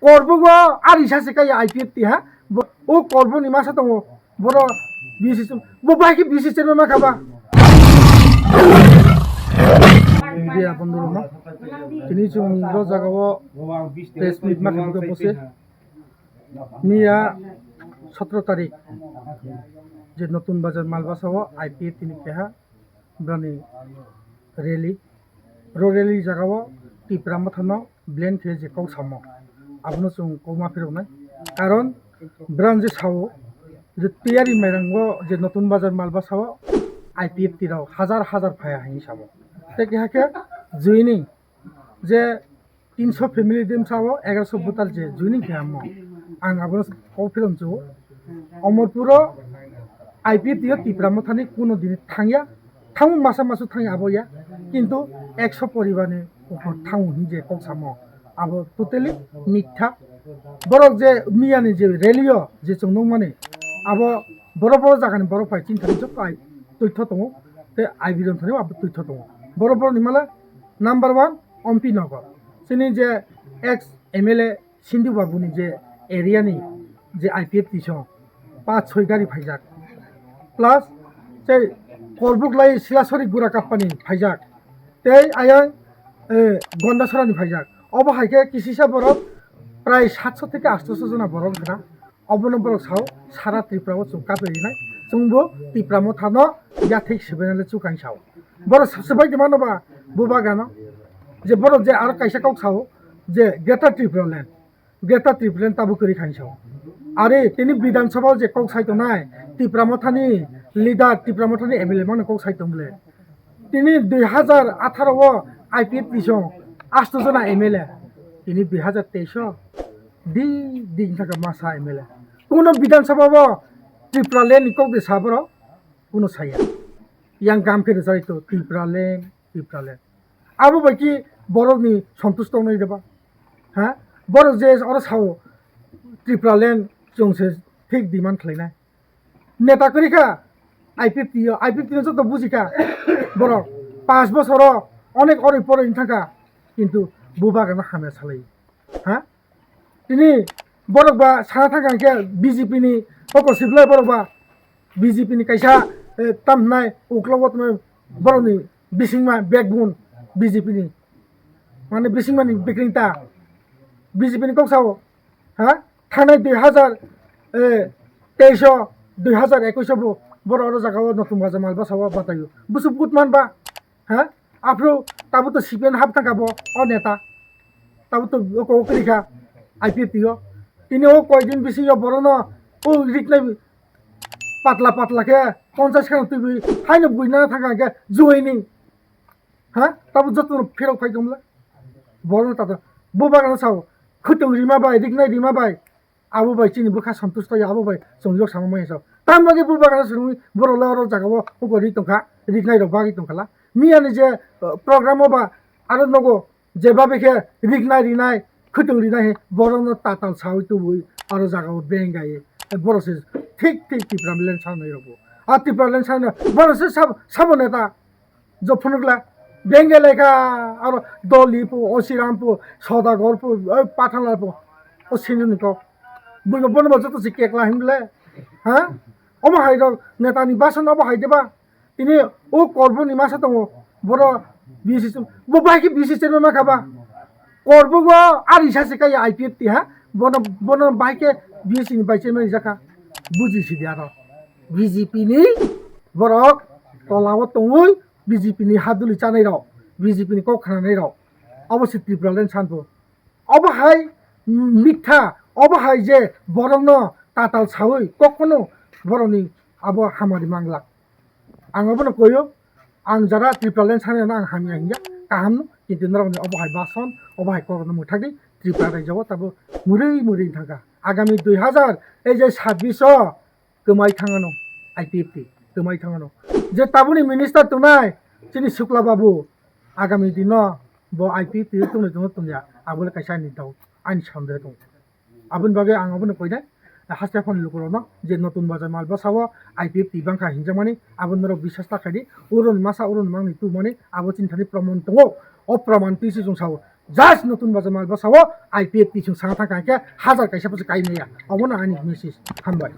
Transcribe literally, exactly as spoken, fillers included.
Korbugo ari sa se kaya I P F T ha. Bo, o korbu ni masa tongo. Boro B C C, bo bai ke B C C chairman ma kaba. Media bondhu rok no. Tini chwng o jaga o press meet ma khamu bose. Miya sotro tarik je Notun Bazar Malbasa o I P F T ni keha brani rally. Ro rally jaga o Tipra Motha no blame khe je kok samo. Abono chwng kok ma phirok nai. Karon bran je sao je tiyari mairango je Notun Bazar Malbasa o I P F T rok hajar hajar phaya hinwi samo. Tei keha khe joining je tinso family dim sao egaroso butal je joining khe amo. Ang abono kok phirong chu Omorpuro I P F T o Tipra Mothani kuno dini thangya, thango masa masu thangya abo ya, kintu ekso poribarni upor thango hinje kok samo, abo totally mitha. Borok je miyani je rally o je chwng nukmani, abo boro boro jagani borok pai chini thani jotto ai twitho tongo, tei I B Ron thani abo twitho tongo. Boro boroni mala number one Ompi Nagar, chini je ex M L A Sindhu Babu ni je area ni je I P F T song, pach soi gari phaijak, plus tei Kolbuk lai Silasori Gura Kappani phaijak, tei ayang, eh, Gondasora ni phaijak. Obo hai khe kisisa borok prai satso theke atso jona borok wngkha na. Obono borok sao, sara Tripura o chwng kape rinai, chwngbo Tipra Motha no yathek sibainale chukang sao. Borok sabse bai mano ba, bubagra no, je borok je aro kaisa kok sao, je Greater Tripura Land, Greater Tripura Land tabuk kwrwi khainwi sao. Are tini Bidhan Sabha o je kok sai tongnai, Tipra Mothani leader, Tipra Mothani M L A mano kok sai tong bwle. Tini dui hajar atharo o I P F T song asto jona M L A, tini dui hajar teis o di di wngkha masa M L A. Kuno Bidhan Sabha o Tripura Land ni kok de sa borok, kuno saya. Yang kam khe rwjak to Tripura Land, Tripura Land. Abo bai ki borok ni santush tongnai de ba? Ha? Borok je oro sao Tripura Land chwng se thik demand khlainai. Neta kwrwi kha I P F T o, I P F T no joto buji kha borok. Panch bosor o onek oroi poroi wng thang kha, kintu bubagra no hamya salai. Ha? Tini borok ba sana thang kha khe B J P ni oko siblai borok ba B J P ni kaisa, eh, tam hwnai uklogo tongmani borok ni bisingma backbone B J P ni. Mane bisingma ni bikring ta B J P ni kok sao. Ha? Thanai dui hajar, eh, teis o, dui hajar ekush o bo borok oro jaga o Notun Bazar Malbasa o bataio. Busu but man ba? Ha? Aphuru tabuk to C P M hap thangkha bo, o neta. Tabuk to o kok kwrwi kha I P F T o. Tini o koi din bisingo borokno o riknai patla patla khe ponchash khe twiwi haino buina thangkha khe joining. Ha? Tabuk jotono pherok phai tongla. Borokno tata bubagrano sao, khwtwng rima bai, riknai rima bai. Abo bai chini bwkha santush ya, abo bai chwng yok sama maya sao. Tamo bagwi bubagrano swrwngwi borok le oro jaga o hugo ri tongkha, riknai rok bagwi tongkhala. Miyani je, uh, program o ba aro nogo jeba bekhe riknai rinai, khwtwng rinai he borokno tatal sawi tubui aro jaga o bengai. Borok se thik thik Tipra Land sanai rok bo. A Tipra Land sanai borok se sab-, sabo neta. Jophunukla bengel lekha aro Doli po, Osiram po, Sodagar po, oi Pathanlal po, o sini ni kok. Buino bono bo joto si kekla himle. Ha? Omo hai rok neta ni basan obo hai deba. Tini o korbo ni masa tongo. Boro B C C, bo bai ki B C C chairman ma khaba. Korbo go ari sa se kaya I P F T ha. Bono, bono bai ke B C C ni bai chairman jakha. Buji si dia ro. B J P ni borok tola o tongoi B J P ni haduli chanai rok, B J P ni kok khnanai rok, obo se Tripura Land sanbo. Obo hai mitha, obo hai je borokno tatal sawi kokno borokni abo hamari mangla. Ang obono koyo, ang jara Tripura Land sanai ang hamya hingya, kaham no, kintu norokni obo hai bason, obo hai kokno mwthagwi Tripura raijao tabo mwrwi mwrwi thangkha. Agami dui hajar, ei je sabbish o, kwmai thangano, I P F T kwmai thangano. Je tabuni minister tongnai, chini Shukla Babu, agami dino bo I P F T tongni tongno tongya, abole kaisa ani doubt, ani sandeho tong. Aboni bagwi ang abono koinai, haste phone lukurokno, je Notun Bazar Malbasa o I P F T bangkha hinjakmani, abo norok biswas ta khaidi, uroni masa uroni mangni tubumani, abo chini thani proman tongo, o proman twi se chwng sao. Just Notun Bazar Malbasa o I P F T chwng sana thangkha hwnkhe hazar kaisa pho se kai maya. Obono ani message. Hambai.